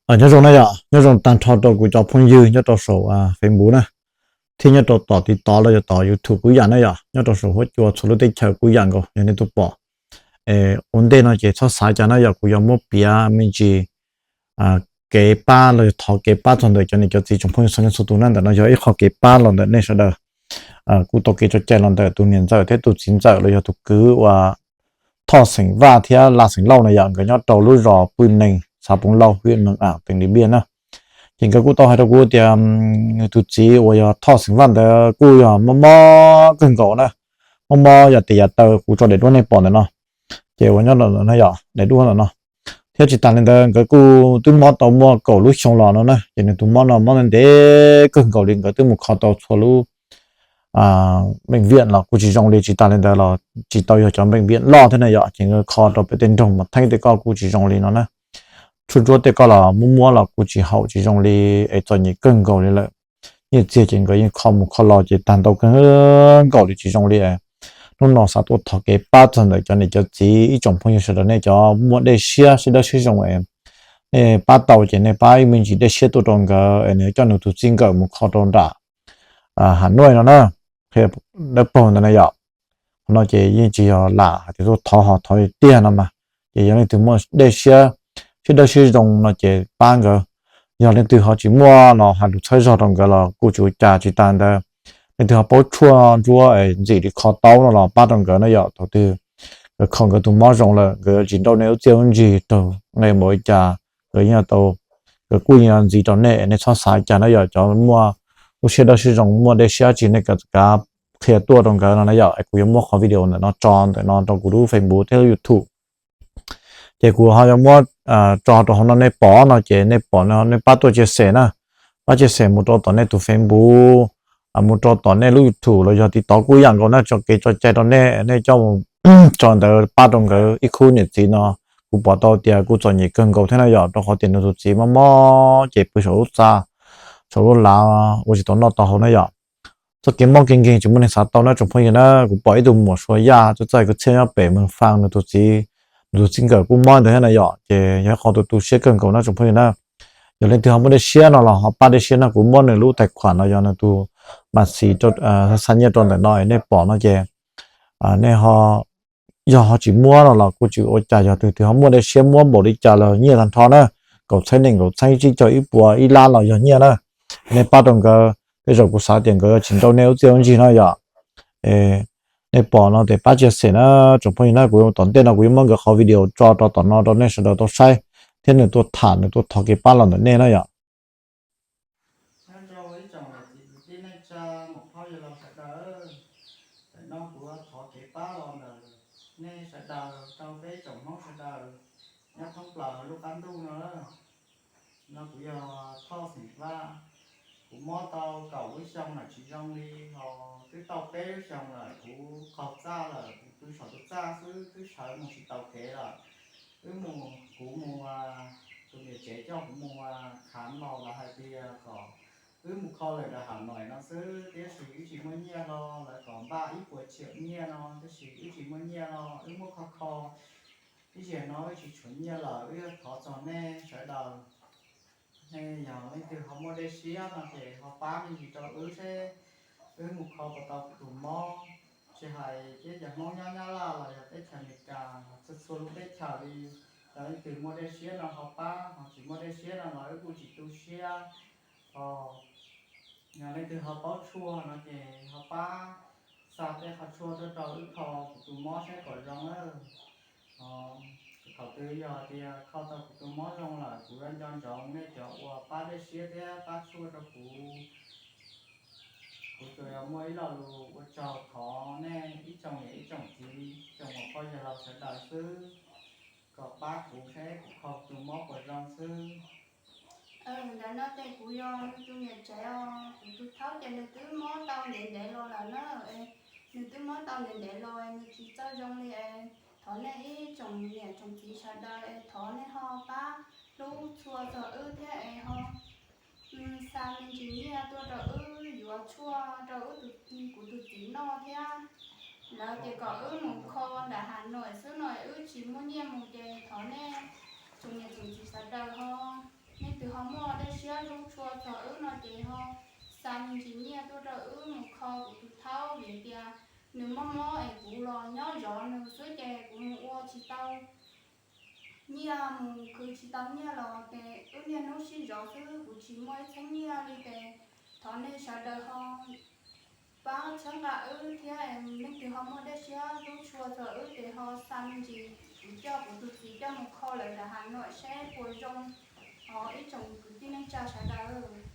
Nyob zoo na yom, nyob zoo tag nrho rau kuv cov phooj ywg nyob rau saum Facebook na, thiab nyob rau tom TikTok los yog tom YouTube kuj yam na yom, nyob rau saum huab cua txhua lub teb chaws kuj yam nkaus. Yog nej tus pom ua ntej no ces txhob xav cas na yom, kuv yuav muab piav me ntsis kev pab los yog thov kev pab txog ntawm cov niam cov txiv tsoom phooj ywg txhua leej txhua tus na. Ntawm no yog ib qho kev pab los ntawm nej sawv daws. Kuv tau kev tso cai los ntawm tus niam ntxawm thiab tus txiv ntxawm los yog tus kwv uas Thoj xeem Vaj thiab Laj xeem Lauj na yom, nkawd nyob rau lub zos Pwj Nees, xav Poob Lauj, hwj Mees Am, teem Lis Npiaj na. Ces nkawd kuj tau hais rau kuv tias nws tus txiv uas yog Thoj xeem Vaj ntawd kuj yog mob mob kawg nkaus na, mob mob yam tes yam taw, kuv tso daim duab nej pom ntawm no. Ces uas nyob ntawm no yom, daim duab ntawm no. Thiab tsis tas li ntawd nkawd kuj twb mob tau muaj kaum lub xyoo los no na, ces nws tus mob no mob ntev kawg nkaus li, nkawd twb mus kho tau txhua lub npeej viam los kuj tsis zoo li. Tsis tas li ntawd los tsis tau yog cov npeej viam loj thiab na yom, ces nkawd kho rau pem tej nroog Mas Theeb tej ko kuj tsis zoo li no na. Tshuaj ntsuab tej ko los muab muab los kuj tsis haum tsis zoo li, es txom nyem kawg nkaus li lawm. Nyiaj txiag ces nkawd yeej kho mus kho los ces tag ntau kawg nkaus li tsis zoo li. Hnub no xav tuaj thov kev pab txog ntawm cov niam cov txiv ib tsoom phooj ywg sawv daws, nej cov muaj dej siab siab dawb siab zoo es nej pab tau ces nej pab ib me ntsis dej siab tuaj rau nkawd es nws coj nws tus txij nkawm mus kho rau nram Hav Nuaj no na, qhia dawb paug ntawd na yom. Qhov no ces yeej tsis yog lam hais tias tuaj thov ho thov tiag no mas, ces yog leej twg muaj dej siab, siab dawb siab zoo no ces pab nkawd. Yog leej twg ho tsis muaj los hais lus txhawb zog rau nkawd los kuj tsis ua cas. Tsis tas ntawd leej twg ho paub tshuaj ntsuab es ntxim li kho taub no los pab rau nkawd na yom. Thaum twg nkawd kho nkawd tus mob zoo lawm nkawd yuav tsis nrauj nej lub txiaj lub ntsig raug nqe npaum li cas, nkawd yeej tau, nkawd kuj yeej yuav ntxiv rau nej, nej txhob xav cas na yom. Cov muaj lub siab dawb siab zoo muaj dej siab tsis nej kav qhia tuaj rau nkawd no na yom. Es kuv yuav muab qhov video ntawm no tso ntawm no rau kuv lub Facebook thiab lub YouTube. Ces kuv ho yuav muab tso rau hauv no nej pom no ces nej pom no nej pab tuaj chia sẻ na, pab chia sẻ mus rau tom nej tus Facebook, mus rau tom nej lub YouTube los yog TikTok kuj yam nkaus na, tso kev tso cai rau nej, nej coj mus tso ntawd pab rau nkawd ib khub niam txiv no. Kuv pom tau tias kuj txom nyem kawg nkaus thiab na yom, rau qhov tias nws tus txiv mob mob ces pw saum lub txaj, saum lub lav ua tsis tau noj tau haus na yom. Txoj kev mob kev nkeeg tsis muaj neeg xav tau na tsoom phooj ywg na. Kuv pom ib tug muam Suav Yaj txawj txawj kwv txhiaj nyob pem Meeg Faa, nws tus txiv, nws tus txij nkawm kuj mob ntawd thiab na yom, ces yog ib qho tu tu siab kawg nkaus na tsoom phooj ywg na. Yog leej twg ho muaj dej siab no los ho pab dej siab no, kuv muab nws lub tais khuam no yog nws tus mas xis xa nyiaj rau ntawm no nej pom no ces nej ho, yog ho tsis muab no los kuj tsis ua cas, yog tus twg ho muaj dej siab muab npaum li cas los nyiaj tag nrho na, kaum txhiab nees nkaum txhiab tsib caug ib puas ib lab los yog nyiaj na. Nej pab rau nkawd, tej zaum kuv xav tias nkawd yuav tsis nrauj nej lub txiaj lub ntsig no yom. Nej pom no ces pab chia sẻ na tsoom phooj ywg na. Kuv tom ntej no kuv yuav muab nkawd qhov video tso rau tom no rau nej sawv daws tau saib, thiab nws tuaj tham nws tuaj thov kev pab los ntawm nej na yom. Nyob zoo ib tsoom niam txiv kwv tij neej tsa muam phauj yawg laus sawv daws, ntawm no kuv thov kev pab los ntawm nej sawv daws rau peb tsoom Hmoob sawv daws nyob thoob plaws lub qab ntuj no. No kuv yog Thoj xeem Vaj, kuv mob tau kaum lub xyoo lawm tsis zoo li, ho twb tau peb lub xyoo lawm kuv qaug txaj lawm, kuv pw saum tus txaj xwb twb sawv mus tsis taus kev lawm. Wb mus, kuv mus, tus niam tsev coj kuv mus khav npaum lawv hais tias kom wb mus kho lawm rau Hav Nois no xwb, tiam sis wb tsis muaj nyiaj hlo, lawv kom npaj ib puas tsiam nyiaj no tiam sis wb tsis muaj nyiaj hlo, wb muab kho kho ib zaug no wb tsis tshuav nyiaj lawm, wb yuav thov txog nej sawv daws. Nej yog leej twg ho muaj dej siab no ces ho pab me ntsis rau wb seb wb mus kho puas tau kuv tus mob. Tsis hais teb chaws Hmoob nyob Nyab Laj los yog teb chaws Amelikas, txhua txhua lub teb chaws li, yog leej twg muaj dej siab no ho pab, ho tsis muaj dej siab no los wb kuj tsis tu siab. Yog leej twg ho paub tshuaj no ces ho pab xa tej qhov tshuaj tuaj rau wb kho kuv tus mob saib kom zoo na. Thaum twg yog tias kho tau kuv tus mob zoo lawm kuv yuav nco ntsoov nej cov uas pab dej siab thiab pab tshuaj rau kuv. Kuv tsuas yog muaj ib lo lus ua tsaug thov nej ib tsoom niam ib tsoom txiv tsoom muam phauj yawg laus sawv daws xwb, kom pab kuv saib kuv kho kuv tus mob puas zoo xwb. Ntawm no ces kuv yog nws tus niam tsev os, kuv tus thaub ces nws twb mob tau ntev ntev los lawm na. Nws twb mob tau ntev ntev los nws tsis txawj zoo li. Thov nej ib tsoom niam tsoom txiv sawv daws es thov nej ho pab hlub tshua txog wb thiab es ho xa me ntsis nyiaj tuaj rau wb yuav tshuaj rau wb tus, kuv tus txiv noj thiab. Lawv ces kom wb mus kho nram Hav Nois xwb no wb tsis muaj nyiaj mus ces thov nej tsoom niam tsoom txiv sawv daws ho, nej muaj dej siab hlub tshua txog wb no ces ho xa me ntsis nyiaj tuaj rau wb mus kho kuv tus thaub vim tias nws mob mob es kuv los nyob zov nws xwb ces kuv mus ua tsis tau nyiaj, mus khwv tsis tau nyiaj los ces wb niaj hnub sib zov xwb, kuv tsis muaj ib txheeb nyiaj li ces thov nej sawv daws ho pab txhawb nqa wb thiab, leej twg ho muaj dej siab hlub tshua txog wb ces ho xa me ntsis kuv coj kuv tus txiv coj mus kho lawm nram Hav Nuam seb puas zoo. Ho ib tsoom kwv tij neej tsa sawv daws,